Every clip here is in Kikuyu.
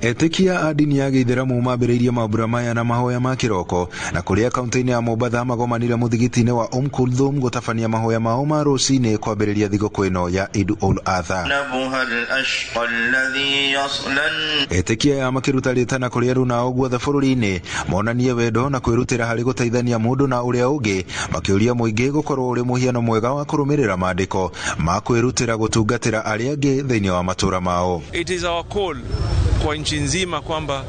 Etĩkia a ndini ya gĩithĩramu mambĩrĩirie mambura maya na mahoya ma kĩroko na kũrĩa kaunti-inĩ ya Mombatha magomanire mũthigiti-inĩ wa Kulthum gũtabania mahoya mao ma rũcinĩ kwambĩrĩria thigũkũ ĩno ya Eid ul Adha. Etĩkia aya makĩruta rĩtana kũrĩ aruna ao guothe bũrũri-inĩ monanie wendo na kwĩrutĩra harĩ gũteithania mũndũ na ũrĩa ũngĩ, makĩũria mũingĩ gũkorwo ũrĩ mũhiano mwega wa kũrũmĩrĩra maandĩko ma kwĩrutĩra gũtungatĩra arĩa angĩ thĩinĩ wa matũra mao. It is our call kwa nchi nzima kwamba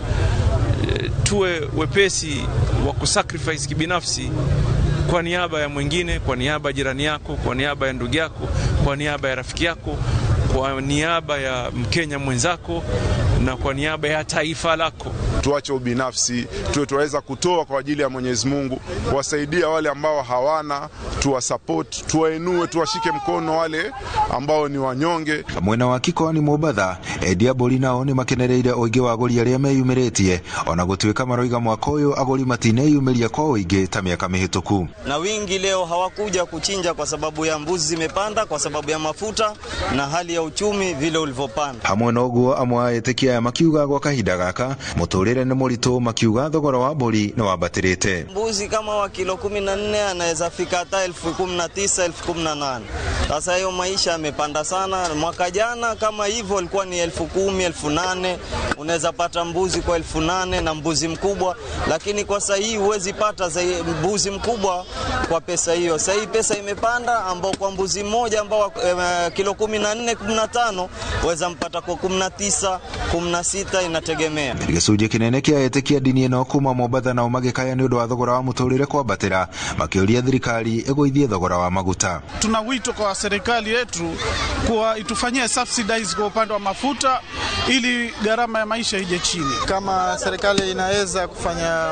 tuwe wepesi wa kusacrifice kibinafsi kwa niaba ya mwingine, kwa niaba ya jirani yako, kwa niaba ya ndugu yako, kwa niaba ya rafiki yako, kwa niaba ya Mkenya mwenzako na kwa niaba ya taifa lako. Tuache ubinafsi, tuwe tuweza kutoa kwa ajili ya Mwenyezi Mungu, kuwasaidia wale ambao hawana, tuwasupport, tuwainue, tuwashike mkono wale ambao ni wanyonge. Mwena wa Kikoani Mombatha, endia mbũri nao nĩ makenereire ũingĩ wa agũri arĩa meyumĩrĩtie, ona gũtuĩka maroiga mwaka ũyũ agũri matineyumĩria kwa ũingĩ ta mĩaka mĩhĩtũku. Na wingi leo hawakuja kuchinja kwa sababu ya mbuzi zimepanda, kwa sababu ya mafuta na hali ya uchumi vile ulivyopanda. Hamwe na ũguo amwe a etĩkia aya makiuga gwa kahinda gaka mũtũrĩre nĩ mũritũ, makiuga thogora wa mbũri nĩ wambatĩrĩte. Mbuzi kama wa kilo 14 anaweza fika hata 19,000, 18,000. Sasa hiyo maisha yamepanda sana. Mwaka jana kama hivyo ilikuwa ni 10,000, 8,000. Unaweza pata mbuzi kwa 8,000 na mbuzi mkubwa, lakini kwa sasa hii huwezi pata mbuzi mkubwa kwa pesa hiyo. Sasa hii pesa imepanda, ambao kwa mbuzi mmoja ambao kilo 14, 15 waweza mpata kwa 19, 16, inategemea. Gĩcunjĩ kĩnene kĩa etĩkia ndini ĩno kuma Mombatha nao magĩkaya nĩ ũndũ wa thogora wa mũtũrĩre kwambatĩra, makĩũria thirikari ĩgũithie thogora wa maguta. Tuna wito kwa serikali yetu kuwa itufanyie subsidize kwa upande wa mafuta ili gharama ya maisha ije chini. Kama serikali inaweza kufanya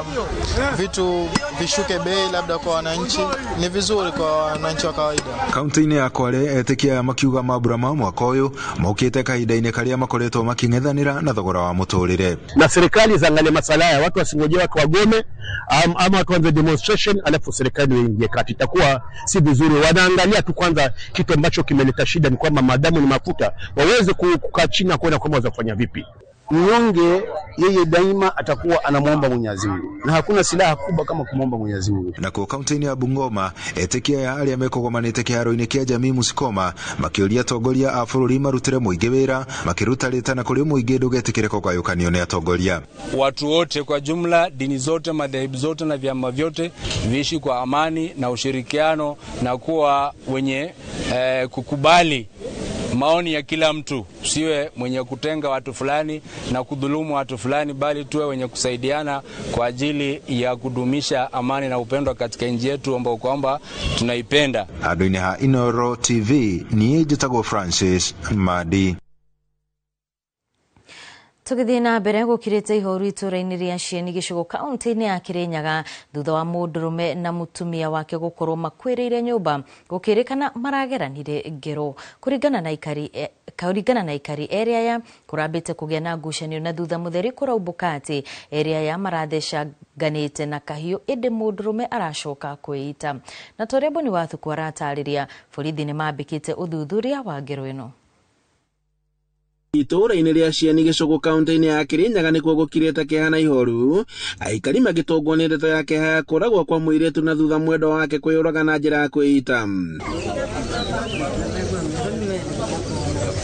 vitu vishuke bei labda kwa wananchi, ni vizuri kwa wananchi wa kawaida. Kaunti-inĩ ya Kwale etĩkia aya makiuga mambura ma mwaka ũyũ mokĩte kahinda-inĩ karĩa makoretwo makĩng'ethanĩra na thogora wa mũtũrĩre. Na serikali zaangalie masala haya, watu wasingojee watu wagome ama watu waanze demonstration alafu serikali iingie kati, itakuwa si vizuri. Wanaangalia tu kwanza kitu ambacho kimeleta shida ni kwamba maadamu ni mafuta, waweze kukaa chini na kuona kwamba wazafanya vipi. Mnyonge yeye daima atakuwa anamuomba Mwenyezi Mungu, na hakuna silaha kubwa kama kumuomba Mwenyezi Mungu. Na kwa kaunti ya Bungoma etĩkia ya arĩa mekũgomanĩte kĩharo-inĩ kĩa jamii Musikoma makĩũria atongoria a bũrũri marutĩre mũingĩ wĩra, makĩruta rĩtana kũrĩ mũingĩ ndũgetĩkĩre kũgayũkanio nĩ atongoria. Watu wote kwa jumla, dini zote, madhehebu zote na vyama vyote viishi kwa amani na ushirikiano na kuwa wenye kukubali maoni ya kila mtu. Usiwe mwenye kutenga watu fulani na kudhulumu watu fulani, bali tuwe wenye kusaidiana kwa ajili ya kudumisha amani na upendo katika nchi yetu ambao kwamba tunaipenda. Handũ-inĩ ha Inoro TV niĩ njĩtagwo Francis Madi. Tũgĩthiĩ na mbere gũkirĩte ihoru itũũra-inĩ rĩa Cieni gĩcigo kaunti-inĩ ya Kĩrĩnyaga thutha wa mũndũrũme na mũtumia wake gũkorwo makuĩrĩire nyũmba gũkĩrĩkana marageranire ngero. Kũringana na aikari erĩ aya kũrambĩte kũgĩa na ngucanio na thutha mũtheri kũraumbũka atĩ erĩ aya marathecanganĩte na kahiũ ĩndĩ mũndũrũme aracoka kwĩita. Na ta ũrĩa Boni Wathuku aratarĩria, borithi nĩ mambĩkĩte ũthuthuria wa ngero ĩno. Itũũra-inĩ rĩa Cieni gĩcũgũ kaunti-inĩ ya Kĩrĩnyaga nĩkuo gũkirĩte kĩeha na ihoru, aikari magĩtũngwo nĩ ndeto ya kĩeha ya kũragwo kwa mũirĩtu na thutha mwendwa wake kwĩyũraga na njĩra ya kwĩita.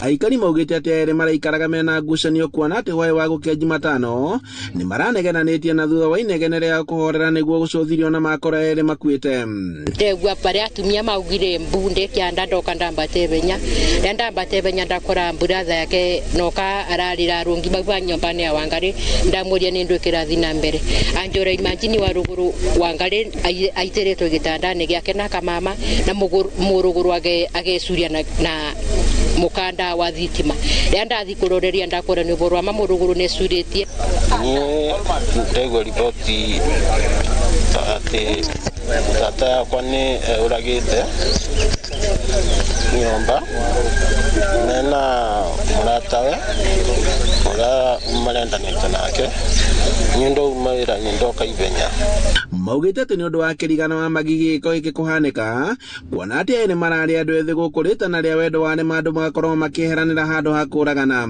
Aikari maugĩte atĩ erĩ maraikaraga mena ngucanio kuona atĩ hwaĩ wa gũkĩa Jumatano nĩ maranegenanĩtie na thutha wa inegene rĩa kũhorera nĩguo gũcũthĩrĩrio na makora erĩ makuĩte. Ndegua barĩa atumia maugire mbu ndĩkĩanda ndoka ndambate benya rĩa ndambate benya ndakora mburatha yake noka ararira rũngi bau ba nyũmba-inĩ ya Wangari ndamũria nĩ ndũ kĩrathiĩ na mbere anjũra imagine wa rũgũrũ Wangari aitĩrĩtwo gĩtanda-inĩ gĩake na kamama na mũrũgũrũ agecuria na mukanda wa thitima rĩa ndathi kũroreria ndakora nĩ ũboro wa mamũrũgũrũ nĩ ecurĩtie. Niĩ ndaigua riboti atĩ tata yakwa nĩ ũragĩte nyũmba Mena mũratawe ũrĩa marendanĩte nake niĩ ndauma wĩra-inĩ ndoka ithenya. Maugĩte atĩ nĩ ũndũ wa kĩrigano wa magigi gĩko gĩkĩ kũhanĩka kuona atĩ aya nĩ mararĩ andũ ethĩ gũkũ rĩtana rĩa wendo wa nĩma andũ magakorwo makĩeheranĩra handũ ha kũragana.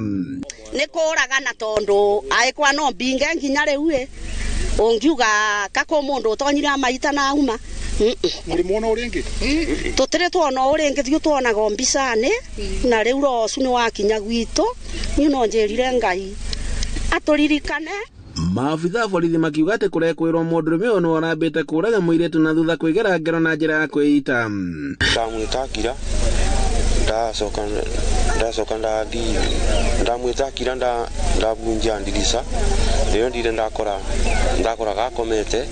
Nĩ kũragana tondũ aĩkwa no mbinge nginya rĩu ĩ ũngiuga kako mũndũ ũtonyire amaita na auma mũrĩ mwona ũrĩngĩ tũtirĩ tuona ũrĩngĩ thiũ tuonaga mbica-inĩ na rĩu rocu nĩ wakinya gwitũ niĩ no njĩrire Ngai atũririkane. Maabitha a borithi makiuga atĩ kũrekwĩrwo mũndũrũme ũyũ nĩwe ũrambĩte kũraga mũirĩtu na thutha kwĩgera ngero na njĩra ya kwĩita. Ndamwĩtakira ndacoka ndathi ndamwĩtakira ndabunja ndirica rĩo ndire ndakora gakomete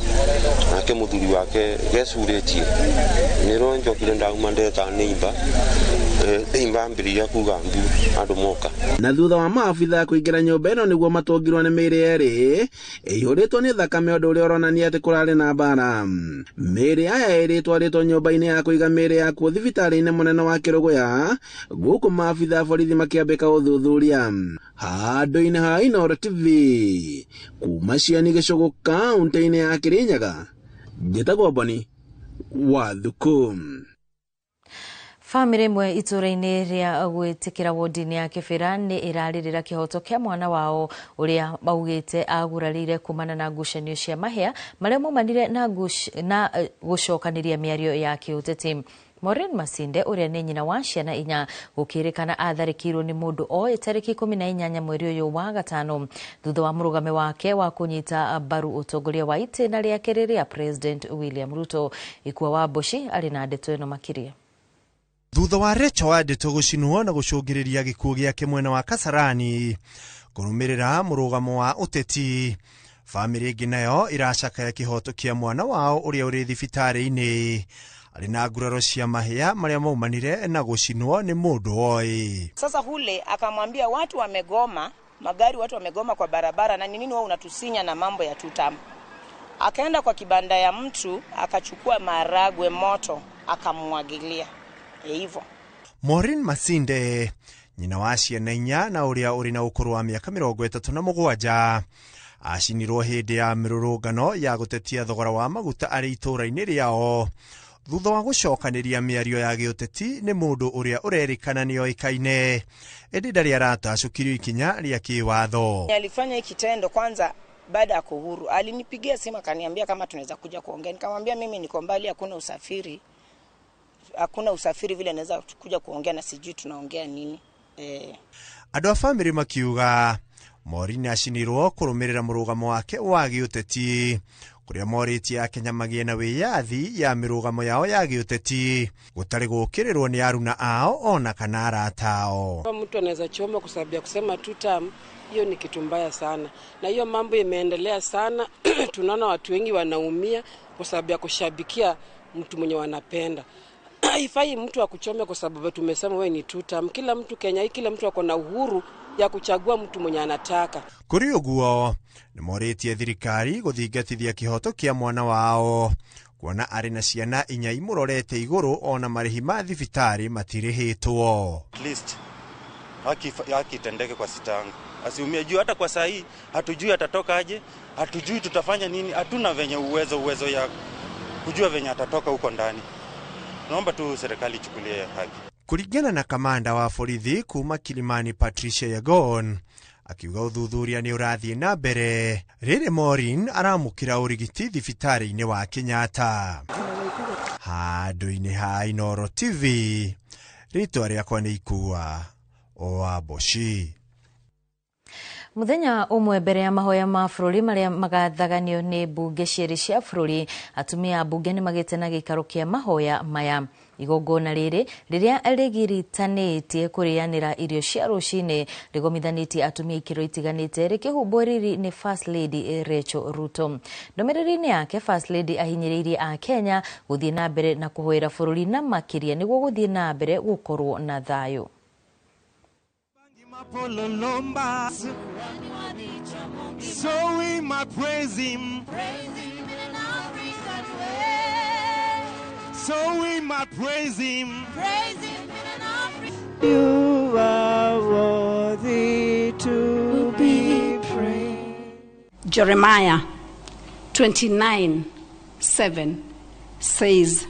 nake mũthuri wake gecurĩtie nĩrwo njokire ndauma ndeta neighbor neighbor ambĩrĩria kuga mbu andũ moka. Na thutha wa maabitha kũingĩra nyũmba ĩno nĩguo matũngirwo nĩ mĩĩrĩ yerĩ ĩihũrĩtwo nĩ thakame ũndũ ũrĩa ũronania atĩ kũrarĩ na mbara. Mĩĩrĩ aya ĩrĩ ĩtwarĩtwo nyũmba-inĩ ya kũiga mĩĩrĩ yakuo thibitarĩ-inĩ mũnene wa Kĩrũgũya gũkũ maabitha a borithi makĩambĩka ũthuthuria. Handũ-inĩ ha Inooro TV kuma Ciani Gĩcũgũ kaũntĩ-inĩ ya Kĩrĩnyaga, njĩtagwo Boni wa Thuku. Bamĩrĩ ĩmwe itũũra-inĩ rĩa gwĩtĩkĩra wodi-inĩ ya Kĩbĩra nĩ ĩrarĩrĩra kĩhoto kĩa mwana wao ũrĩa maugĩte agurarĩire kumana na ngucanio cia mahĩa marĩa maumanire na gũcokanĩria mĩario ya kĩũteti. Maureen Masinde ũrĩa nĩ nyina wa ciana inya gũkĩrĩkana atharĩkĩirwo nĩ mũndũ oĩ tarĩki 18 mweri ũyũ wa gatano thutha wa mũrũgame wake wa kũnyita mbaru ũtongoria wa itĩna rĩake rĩrĩa President William Ruto. Ikua wa Mboci arĩ na ndeto ĩno makĩria. Thutha wa Rachel Wandeto gũcinwo na gũcũngĩrĩria gĩkuũ gĩake mwena wa Kasarani kũrũmĩrĩra mũrũgamo wa ũteti, bamĩrĩ ĩngĩ nayo ĩracakaya kĩhoto kĩa mwana wao ũrĩa ũrĩ thibitarĩ-inĩ arĩ na nguraro cia mahĩa marĩa maumanire na gũcinwo nĩ mũndũ oĩ. Sasa hule akamwambia watu wamegoma magari, watu wamegoma kwa barabara, na ni nini wewe unatusinya na mambo ya tutam. Akaenda kwa kibanda ya mtu akachukua maragwe moto akamwagilia hivyo. Maureen Masinde nyina wa ciana inya na ũrĩa ũrĩ na ũkũrũ wa mĩaka 37 acinirwo hĩndĩ ya mĩrũrũngano ya gũtetia thogora wa maguta arĩ itũũra-inĩ rĩao thutha wa gũcokanĩria mĩario ya gĩũteti nĩ mũndũ ũrĩa ũrerĩkana nĩoĩkaine ĩndĩ ndarĩ aratacũkirio ikinya rĩa kĩwatho. Alifanya hiki kitendo kwanza baada ya kuhuru. Alinipigia simu akaniambia kama tunaweza kuja kuongea. Nikamwambia mimi niko mbali, hakuna usafiri. Hakuna usafiri vile naweza kuja kuongea na sijui tunaongea nini. Andũ a bamĩrĩ makiuga Maureen acinirwo kũrũmĩrĩra mũrũgamo wake wa gĩũteti kũrĩa morĩtie Akenya magĩe na wĩyathi ya mĩrũgamo yao ya gĩũteti gũtarĩ gũkĩrĩrwo nĩ aruna ao ona kana arata ao. Mtu anaweza choma kwa sababu ya kusema two term, hiyo ni kitu mbaya sana, na hiyo mambo imeendelea sana. Tunaona watu wengi wanaumia kwa sababu ya kushabikia mtu mwenye wanapenda. Haifai mtu akuchome kwa sababu tumesema wewe ni two term. Kila mtu Kenya hii, kila mtu ako na uhuru ya kuchagua mtu mwenye anataka. Kũrĩ ũguo nĩ morĩtie thirikari gũthingatithia kĩhoto kĩa mwana wao kuona arĩ na ciana inya imũrorete igũrũ ona marĩhi ma thibitarĩ matirĩhĩtwo. At least haki itendeke kwa sitangu, asiumie juu hata kwa saa hii hatujui atatoka aje, hatujui tutafanya nini, hatuna venye uwezo ya kujua venye atatoka huko ndani. Naomba tu serikali ichukulie haki. Kũringana na kamanda wa borithi kuma Kilimani Patricia Yagon akiuga ũthuthuria nĩ ũrathiĩ na mbere rĩrĩ Maureen aramũkĩra ũrigiti thibitarĩ-inĩ wa Kenyatta. Handũ-inĩ ha Inooro TV rĩtwa rĩakwa nĩ Ikua wa Mboci. Muthenya ũmwe mbere ya mahoya ma bũrũri marĩa magathaganio nĩ mbunge cierĩ cia bũrũri, atumia a mbunge nĩ magĩte na gĩikaro kĩa mahoya maya. Igongona rĩrĩ rĩrĩa rĩgiritanĩtie kũrĩanĩra irio cia rũcinĩ rĩgomithanĩtie atumia ikĩro itiganĩte rĩkĩhumbwo riri nĩ First Lady Rachel Ruto. Ndũmĩrĩri-inĩ yake First Lady ahinyĩrĩirie a Kenya gũthiĩ na mbere na kũhoera bũrũri na makĩria nĩguo gũthiĩ na mbere gũkorwo na thayũ. So we might praise him. Praise him in an African way. So we might praise him. Praise him in an African. You are worthy to be praised. Jeremiah 29:7 says,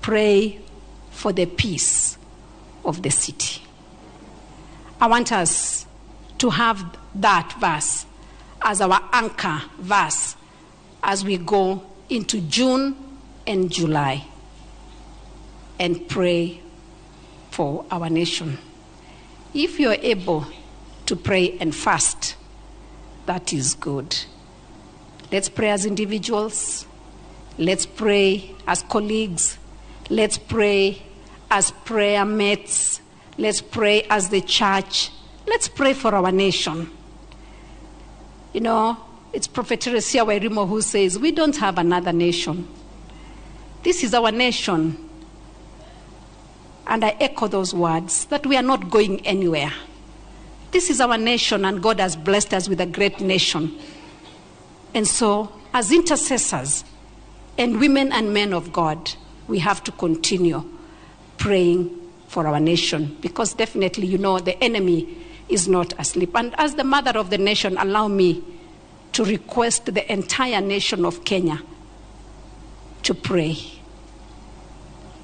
pray for the peace of the city. I want us to have that verse as our anchor verse as we go into June and July and pray for our nation. If you're able to pray and fast, that is good. Let's pray as individuals. Let's pray as colleagues. Let's pray as prayer mates. Let's pray as the church. Let's pray for our nation. You know, it's Prophet Teresia Wairimo who says, we don't have another nation. This is our nation. And I echo those words, that we are not going anywhere. This is our nation, and God has blessed us with a great nation. And so, as intercessors and women and men of God, we have to continue praying for our nation, because definitely, you know, the enemy is not asleep. And as the mother of the nation, allow me to request the entire nation of Kenya to pray.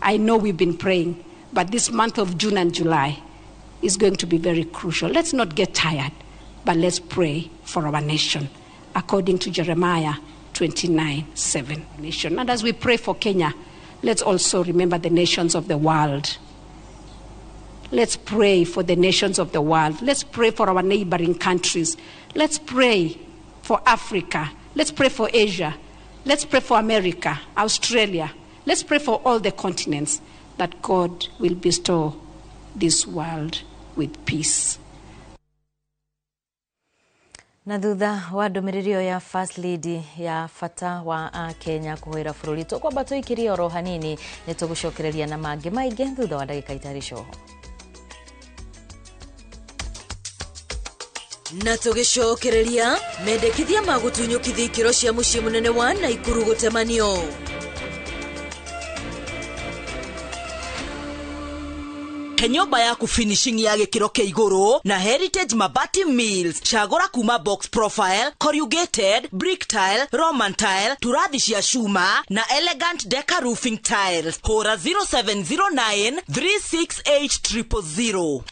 I know we've been praying, but this month of June and July is going to be very crucial. Let's not get tired, but let's pray for our nation, according to Jeremiah 29:7. Nation. And as we pray for Kenya, let's also remember the nations of the world. Let's pray for the nations of the world. Let's pray for our neighboring countries. Let's pray for Africa. Let's pray for Asia. Let's pray for America, Australia. Let's pray for all the continents, that God will bestow this world with peace. Na thutha wa ndũmĩrĩri ĩyo ya First Lady ya bata wa Akenya kũhoera bũrũri, tũkwamba tũikĩrie oro hanini, nĩ tũgũcokereria na mangĩ maingĩ thutha wa ndagĩka itarĩ coho. Na tũgĩcokereria mendekithia ma gũtunyũkithia ikĩro cia mũciĩ mũnene wa Naikuru gũtemanio. Nyũmba yaku finishing ya gĩkĩro kĩa igũrũ na Heritage Mabati Mills. Cagũra kuma box profile, corrugated, brick tile, Roman tile, turathi cia cuma na elegant deca roofing tiles. Hũra 0709 368 000.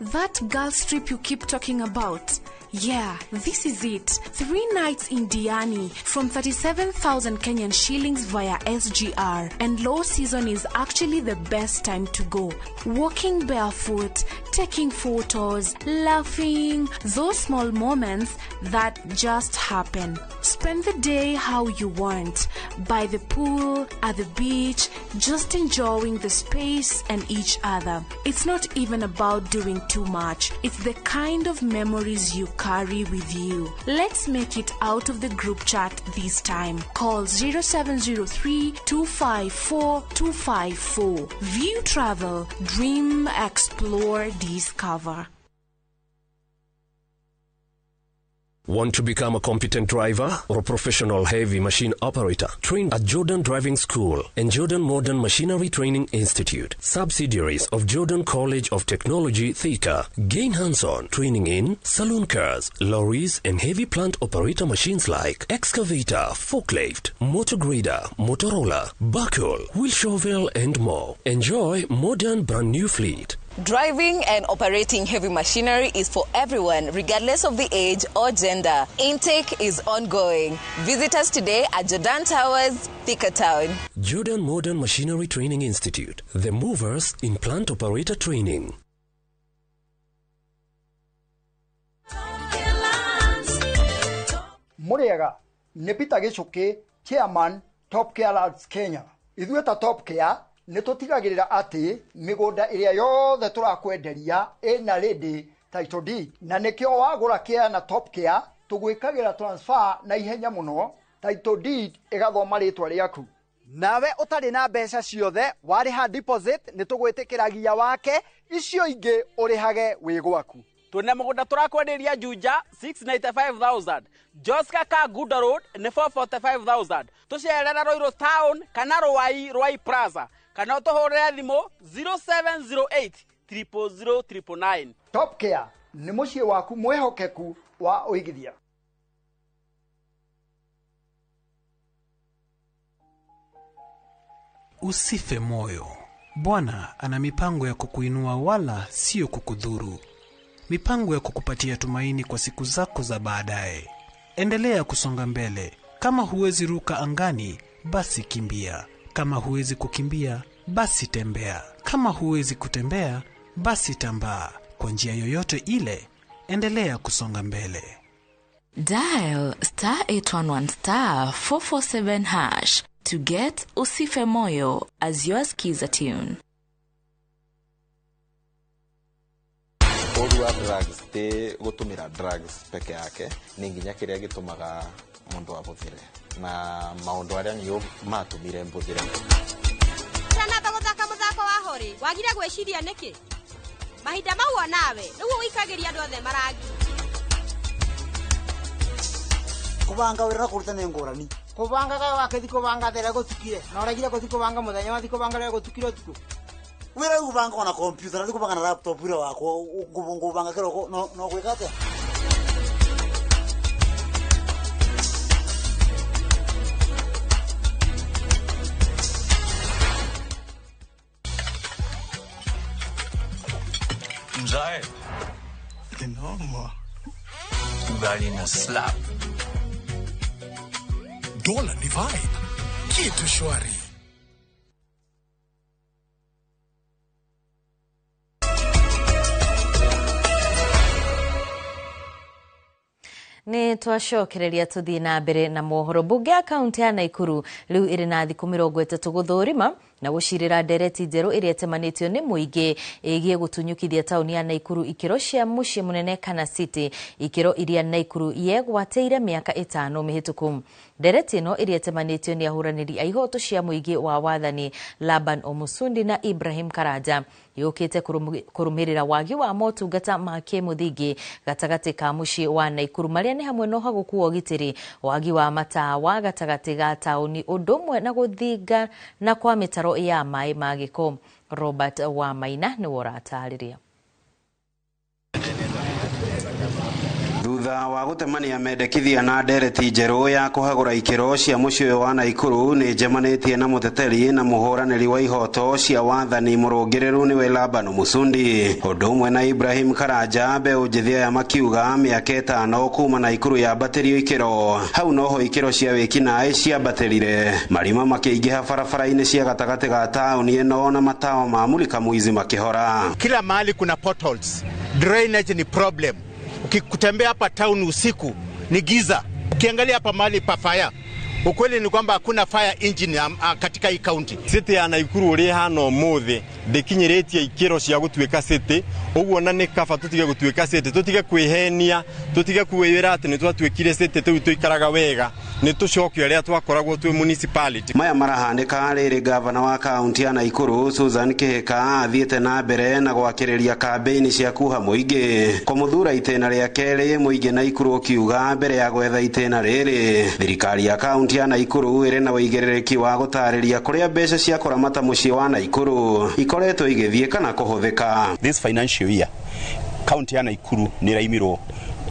That girls trip you keep talking about. Yeah, this is it. 3 nights in Diani from 37,000 Kenyan shillings via SGR. And low season is actually the best time to go. Walking barefoot, taking photos, laughing, those small moments that just happen. Spend the day how you want. By the pool, at the beach, just enjoying the space and each other. It's not even about doing too much. It's the kind of memories you carry with you. Let's make it out of the group chat this time. Call 0703 254 254. View Travel. Dream, explore, discover. Want to become a competent driver or a professional heavy machine operator? Train at Jordan Driving School and Jordan Modern Machinery Training Institute, subsidiaries of Jordan College of Technology, Thika. Gain hands-on training in saloon cars, lorries, and heavy plant operator machines like excavator, forklift, motor grader, Motorola, buckle, wheel shovel, and more. Enjoy modern brand new fleet. Driving and operating heavy machinery is for everyone, regardless of the age or gender. Intake is ongoing. Visit us today at Jordan Towers, Thika Town. Jordan Modern Machinery Training Institute, the movers in plant operator training. Muriaga, nĩ Peter Gĩchũkĩ, Chairman, Top Care Lands Kenya. Ithuĩ ta Top Care nĩ tũtigagĩrĩra atĩ mĩgũnda ĩrĩa yothe tũrakwenderia ĩna ready title deed, na nĩkĩo wagũra care na Top Care tũgwĩkagĩra transfer na ihenya mũno, title deed ĩgathoma rĩtwa rĩaku. Nawe ũtarĩ na mbeca ciothe warĩha deposit nĩ tũgwĩtĩkĩragia wake, icio ingĩ ũrĩhage wĩ gwaku. Twina mugunda turakwenderia Juja 695,000. Joska ka Good Road ni 445,000. Tucerera Ruiru Town kana Ruai Plaza kana utuhurire thimu 0708 000 999. Top Care ni muciĩ waku mwihokeku wa uigithia. Usife moyo. Bwana ana mipango ya kukuinua wala sio kukudhuru. Mipango ya kukupatia tumaini kwa siku zako za baadaye. Endelea kusonga mbele. Kama huwezi ruka angani, basi kimbia. Kama huwezi kukimbia, basi tembea. Kama huwezi kutembea, basi tambaa. Kwa njia yoyote ile, endelea kusonga mbele. Dial star 811 star 447 hash to get Usife Moyo as your skiza tune. Ũru wa drugs ti gutumira drugs peke yake ni nginya kiria gitumaga mundu abuthire na maundu aria niyo matumire mbuthire. Tanamba guthaka muthako wa hori wagire gwiciria niki mahinda mau onawe niguo wikagiria andu othe marangi. Kubanga wira kuruta ni ngurani kubanga ga wakethi kubanga there gutukire na uragira guthi kubanga muthenya wathi kubanga there gutukire utuku wira ubanga na computer na kubanga na laptop wira wakwa ngubanga kiroko no gwika atia. Mzae ni noma ugali na slap. Dola ni vibe. Kitu shwari. Nĩ twacokereria tũthiĩ na mbere na mohoro. Mbunge ya kaunti ya Naikuru rĩu ĩrĩ na thikũ 30 gũthũrima na gũcirĩra ndereti njerũ ĩrĩa ĩtemanĩtio nĩ mũingĩ ĩgiĩ gũtunyũkithia taũni ya Naikuru ikĩro cia mũciĩ mũnene kana city, ikĩro iria Naikuru yegwatĩire mĩaka 5 mĩhĩtũku. Ndereti ĩno ĩrĩa ĩtemanĩtio nĩ ahũranĩri a ihoto cia mũingĩ wa wathani Laban Omusundi na Ibrahim Karanja yũkĩte kũrũmĩrĩra wagi wa motungata ma kĩmũthingi gatagatĩ ka mũciĩ wa Naikuru marĩa nĩ hamwe na ũhagũku wa ũgitĩri, wagi wa matawa gatagatĩ ga taũni ũndũ ũmwe na gũthinga na kwa mĩtaro ya maĩ ma gĩko. Robert Wamaina nĩwe ũratarĩria. Thutha wa gutemania mendekithia na ndereti njerũ ya kũhagũra ikĩro cia mũciĩ ũyũ wa Naikuru nĩ njemanĩtie na mũteteri na mũhũranĩri wa ihoto cia wathani mũrũngĩrĩru nĩwe Laban Musundi ũndũ ũmwe na Ibrahim Karanja. Mbeũ njĩthĩ aya makiuga mĩaka 5 kuma Naikuru yambatĩrio ikĩro hau noho ikĩro cia wĩkinaĩ ciambatĩrire, marima makĩingĩha barabara-inĩ cia gatagatĩ ga taũni ĩno na matawa ma mulika mwizi makĩhora. Kila mahali kuna potholes, drainage ni problem. Ukitembea hapa town usiku ni giza. Ukiangalia hapa mahali pa fire, ukweli ni kwamba hakuna fire engine katika hii county. City ya Naikuru uri hana umuthi ndikinyiritie ikiro cia gutuika city uguo na ni kaba tutige gutuika city, tutige kwihenia, tutige kwira ati ni twatuikire city tu tuikaraga wega, ni tucoke aria twakoragwo twi municipality. Maya marahanĩka rĩrĩ gavana wa kaunti ya Naikuru Susan Kihika athiĩte na mbere na gwakĩrĩria kambĩini cia kuha mũingĩ kũmũthura itĩna rĩa kerĩ mũingĩ Naikuru ũkiuga mbere ya gwetha itĩna rĩrĩ thirikari ya kaunti ya Naikuru ĩrĩ na ũigĩrĩrĩki wa gũtarĩria kũrĩa mbeca cia kũramata mũciĩ wa Naikuru ikoretwo igĩthiĩ kana kũhũthĩka. This financial year kaunti ya Naikuru nĩ ĩraimirwo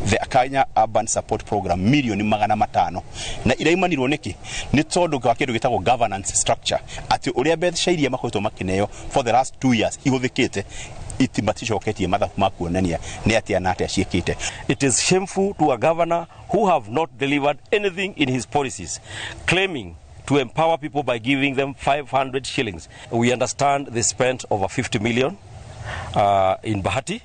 the Kenya Urban Support Program milioni 500 na iraimanirwo niki ni tondu kwa kindu gitagwo governance structure ati uria mbeca iria makoretwo makineo for the last 2 years ihuthikite itimatishoketie mathabu ma kuonania ni atia na atia ciikite. It is shameful to a governor who have not delivered anything in his policies, claiming to empower people by giving them 500 shillings. We understand they spent over 50 million in Bahati,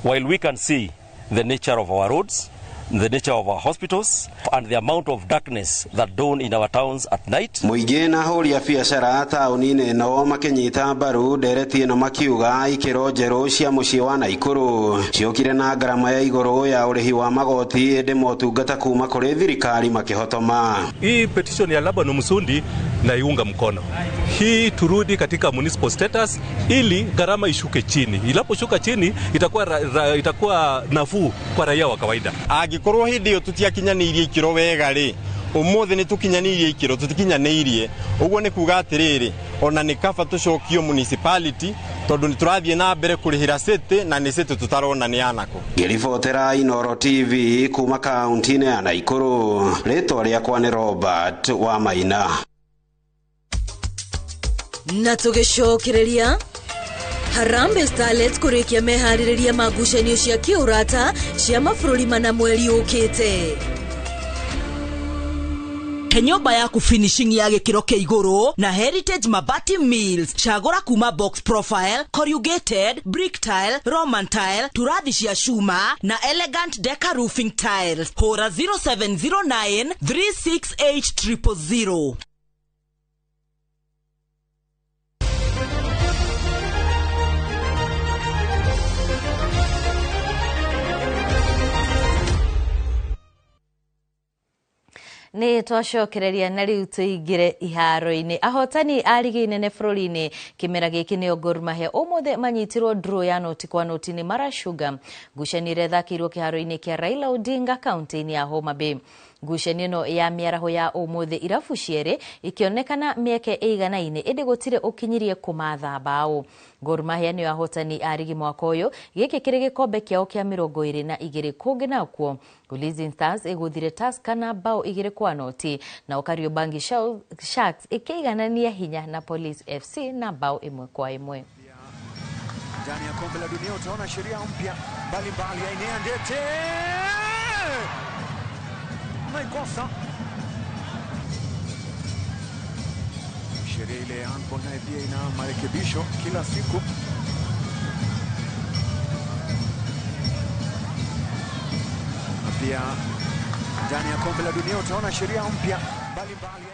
while we can see the nature of our roads, the nature of our hospitals, and the amount of darkness that dawn in our towns at night. Mũingĩ na ahũri a biacara taũni-inĩ ĩno makĩnyita mbaru ndereti ĩno makiuga ikĩro njerũ cia mũciĩ wa Naikuru ciokire na ngarama ya igũrũ ya ũrĩhi wa magoti ĩndĩ motungata kuma kũrĩ thirikari makĩhotoma. Hii petition ya Laban Musundi naiunga mkono hii, turudi katika municipal status ili gharama ishuke chini. Inaposhuka chini itakuwa nafuu kwa raia wa kawaida. Angikorwo hindi iyo tutiakinyaniirie ikiro wega ri, umuthi ni tukinyaniirie ikiro, tutikinyaniirie uguo ni kuga atiriri, ona ni kaba tucokio municipality tondu ni turathie na mbere kurihira city na ni city tutarona ni anako. Ngĩribotera Inooro TV kuma kaunti-inĩ ya Naikuru, rĩtwa rĩakwa nĩ Robert wa Maina. Na tũgĩcokereria Harambee Starlets kũrĩkia meharĩrĩria ma ngucanio cia kĩũrata cia mabũrũri mana mweri ũkĩte. He nyũmba yaku finishing ya gĩkĩro kĩa igũrũ na Heritage Mabati Mills. Cagũra kuma box profile, corrugated, brick tile, Roman tile, turathi cia cuma na elegant deca roofing tiles. Hũra 0709 368 000. Nĩ twacokereria na rĩu tũingĩre iharo-inĩ. Ahotani a rigi nene bũrũri-inĩ kĩmera gĩkĩ nĩo Gor Mahia ũmũthĩ manyitirwo draw ya noti kwa noti nĩ Mara Sugar. Ngucanio ĩrĩa ĩthakĩirwo kĩharo-inĩ kĩa Raila Odinga kaunti-inĩ ya Homa Bay. Ngucanio ĩno ya mĩaraho ya ũmũthĩ irabu cierĩ ikĩonekana mĩeke ĩiganaine ĩndĩ gũtirĩ ũkinyirie kũmatha mbaũ. Gor Mahia nĩo ahotani a rigi mwaka ũyũ, gĩkĩ kĩrĩ gĩkombe kĩao kĩa 22. Kũngĩ nakuo Ulinzi Stars ĩgũthire Tusker na bao 2-0, nao Kariobangi Sharks ĩkĩiganania hinya na Police FC na bao 1-1. Ndani ya kombe la dunia utaona sheria mpya mbalimbali ya Enea Ndete naikosa sheria ile ya handball nayo pia ina marekebisho kila siku. Na pia ndani ya kombe la dunia utaona sheria mpya mbalimbali.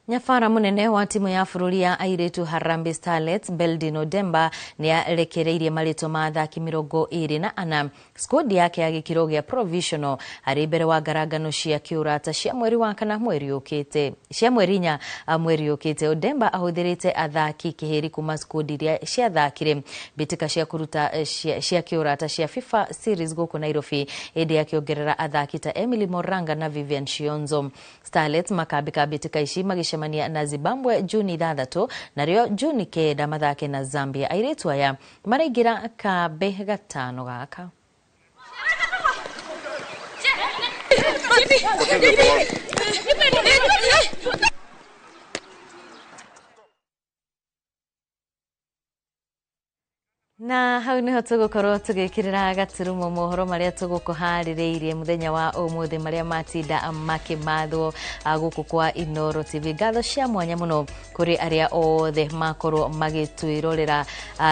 Nyabara munene wa timu ya bũrũri ya airĩtu Harambee Starlets Beldino Demba nĩ arekereirie marĩtwa ma athaki 24 squad yake ya gĩkĩro gĩa provisional harĩ mbere wa ngarangano cia kĩũrata cia mweri wa kana mweri ũkĩte cia mweri inya mweri ũkĩte. Odemba ahũthĩrĩte athaki kĩhĩri kuma squad iria ciathakire mbĩtĩka cia kũruta cia kĩũrata cia FIFA series gũkũ Nairobi, ĩndĩ akĩongerera athaki ta Emily Moranga na Vivian Shionzo. Starlets makambĩka mbĩtĩka ici magĩcemania na Zimbabwe Juni 6 narĩo Juni 9 mathake na Zambia. Airĩtu aya maraingĩra kambe gatano gaka. Na hau niho tũgũkorwo tũgĩkĩrĩra gaturumo mohoro marĩa tũgũkũharĩrĩirie mũthenya wa ũmũthĩ marĩa matinda makĩmathwo gũkũ kwa Inooro TV. Ngatho cia mwanya mũno kũrĩ arĩa othe makorwo magĩtwĩrorera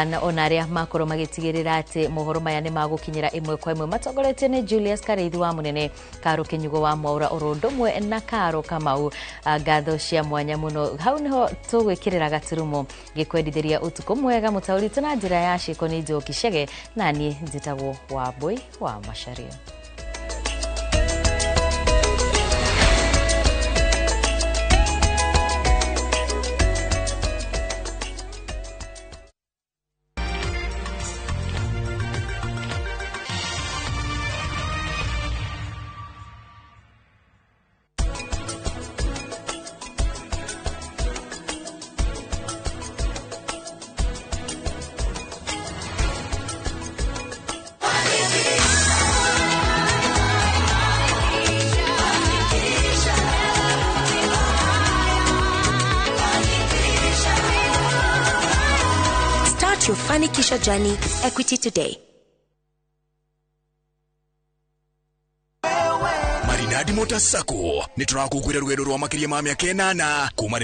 na ona arĩa makorwo magĩtigĩrĩra atĩ mohoro maya nĩ magũkinyĩra ĩmwe kwa ĩmwe, matongoretio nĩ Julius Karĩithi wa Mũnene, Karo Kĩnyugo wa Mwaura, oro ũndũ ũmwe na Karo Kamau. Ngatho cia mwanya mũno. Hau niho tũgwĩkĩrĩra gaturumo gĩkwendithĩria ũtukũ mwega mũtaũritũ na njĩra ya ciĩko nĩ Njoki Chege, na niĩ njĩtagwo Wambui wa Macharia. Your Fanikisha journey with Equity today. Maridadi Motors Sacco nĩ tũrakũkwĩra rũgendo rwa makĩria ma mĩaka ĩnana kuma